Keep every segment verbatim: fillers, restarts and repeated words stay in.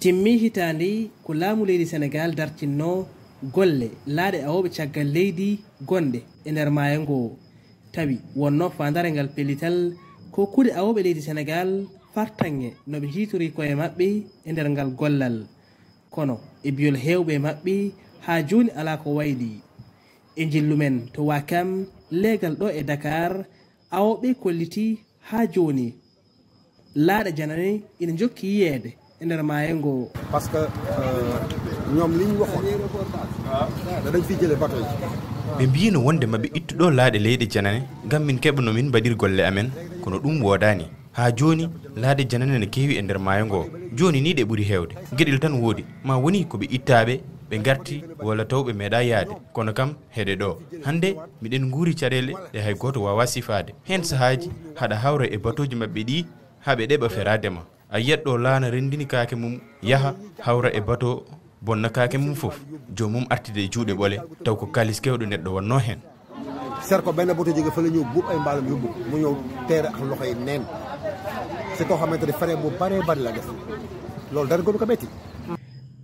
Timmi hitaande ko laamu leydi Senegaal dartinnoo golle laaɗe awooɓe caggal leydi gonɗe e nder maayo ngoo. Tawi wonnoo faandaare ngal pellital ko hokkude awooɓe leydi Senegaal fartaŋŋe no ɓe njiitorii koye maɓɓe e nder ngal gollal. Kono e biyol heewɓe e maɓɓe, haa jooni alaa ko waylii. E njillu men to Wakam, leegal ɗo e Dakar, awooɓe kollitii haa jooni laaɗe janane ina njokki yiyeede e nder maayo ngo. Parce que ñoom li ñu waxoon danañ fi jële bato yi. Ɓe mbiyino wonde maɓe ittu ɗo laaɗe leyɗe janane ngam min keɓa no min mbaɗir golle amen, kono ɗum woodaani. Haa jooni laaɗe janane ne keewi e nder maayo ngo. Jooni ni ɗe ɓuri heewde, geɗel tan woodi, ma woni ko ɓe ittaaɓe ɓe ngarti walla taw ɓe meeɗa yahde. Kono kam heɗe ɗo hannde miɗen nguuri caɗeele ɗe hay gooto waawaa sifaade. Heen sahaaji haɗa hawra e batooji maɓɓe ɗi haa ɓe ɗeɓa feraade ma. A yiyat ɗo laana renndini kaake mum yaha hawra e bato bonna kaake mum fof, joomum artida e juuɗe ɓole taw ko kaalis keewɗo neɗɗo wonnoo heen. Seet ko benn bato jóge fële ñëw buub ay mbaalam yóbbu mu ñëw teere ak loxo yi neen. Si koo xamante ni frais bu baree bari la def. Loolu dara gënu ko metti.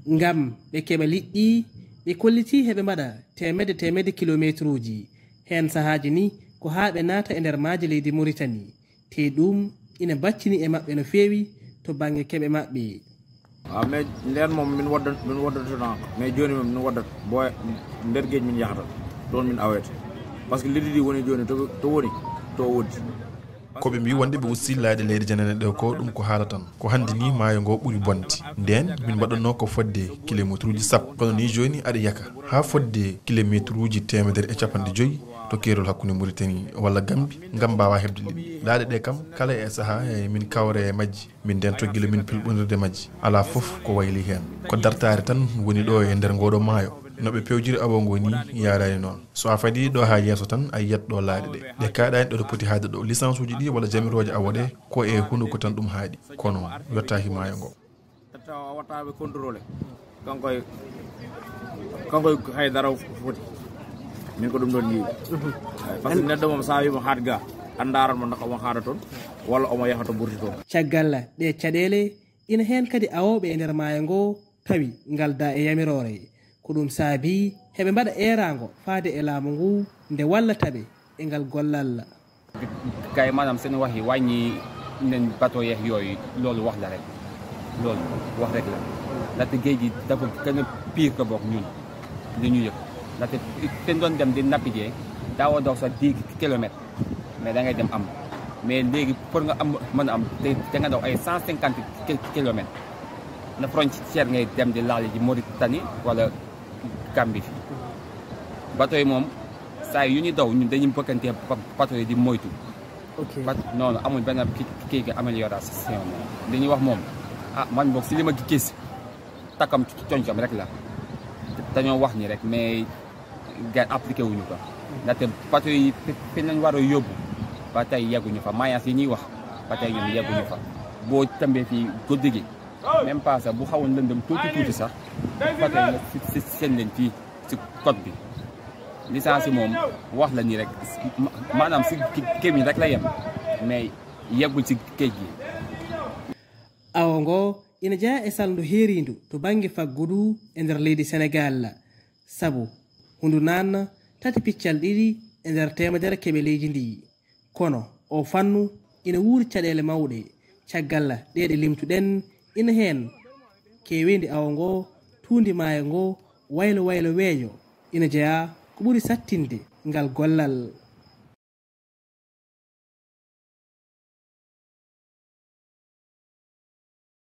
Ngam ɓe keɓa liƴƴi, ɓe kollitii heɓe mbaɗa teemedde teemedde kilomeetruuji. Heen sahaaji ni ko haa ɓe naata e nder maaje leydi Muritani. Tee ɗuum ina baccini e maɓɓe no feewi to bannge keɓe maɓɓe. A mais ndeen moom min wadda min waddatana mais jooni moom min waddat boy nder geej min yahata ɗoon min awete. Parce que leydi ndi woni jooni to to woni to woddi. Ko ɓe mbi wonde ɓe usti laaɗe leyɗe janane ɗe ko ɗum ko haala tan. Ko hannde ni maayo ngo ɓuri bonde. Ndeen min mbaɗatnoo ko fodde kilomeetruuji sappo. Kono ni jooni aɗa yaka haa fodde kilomeetruuji teemedere e capanɗe joyi to keerol hakkunde Muritani walla Gambi ngam mbaawa heɓde liƴƴi. Laaɗe ɗe kam kala e sahaa e min kawra e majji. Min ndento gila min pelɓondirde majji. Alaa fof ko wayli heen. Ko dartaare tan woni ɗo e nder ngooɗo maayo. No ɓe pewjiri awo ngo ni yaaraani noon. So a fadii ɗo haa yeeso tan a yiyat ɗo laaɗe ɗe. Ɗe kaaɗaani ɗo ɗe poti haade ɗo. Licence uji ɗi walla jamirooje awo ɗe ko e hunuko tan ɗum haaɗi. Kono yottaaki maayo ngo. Tawa wattaɓe contrôlé kankoy kankoy hay dara foti min ko ɗum ɗon yiwi. Par ce que neɗɗo moom sa wimo haat ga andaran mo ndax omo haata toon walla omo yaha to burti toon. Caggal ɗe caɗeele ina heen kadi awooɓe e nder maayo ngo tawi ngalda e yamiroore. Ko ɗum saabi heɓe mbaɗa eeraango faade e laamu ngu nde wallata ɓe e ngal gollal. Kay maanaam seen wax yi wàññi nañ bateau yeex yooyu loolu wax la rek. Loolu wax rek la ndaxte géej gi dafa gën a pire que boog ñun li ñu yëg ndaxte fi ñu doon dem di nappi jee daawoo daw sax dix kilomètres mais da ngay dem am mais léegi pour nga am mën a am te te nga daw ay cent cinquante kilomètres na frontière ngay dem di laal ji Mauritanie wala Gambie fi bateau yi moom saa yu ñu daw ñun dañuy bëkkante bateau yi di moytu. Ok. Parce que noonu amul benn kii kii amélioration moom li ñuy wax moom ah man boog si li ma gis takkam concam rek la dañoo wax ni rek mais gars appliqué wuñu ko ndaxte bateau yi fi lañ war a yóbbu ba tey yegguñu fa mayaas yi ñuy wax ba tey ñun yegguñu fa boo tëmbee fii guddi gi même pas sax bu xawoon lëndëm tuuti tuuti sax bateau yi nga si seen leen fii si code bi licence yi moom wax la nii rek maanaam si kéem yi rek la yem mais yeggul si géej gi. Awo ngo ina jeyaa e salndu heeriindu to bannge faggudu e nder leydi Senegaal. Sabu hundu naanna tati piccal ɗiɗi e nder teemedere keɓe leydi ndi. Kono oo fannu ina wuuri caɗeele mawɗe. Caggal ɗee ɗe limtuɗen ina heen keeweendi awo ngo, tuundi maayo ngo, waylo waylo weeyo ina jeyaa ko ɓuri saɗtinde ngal gollal.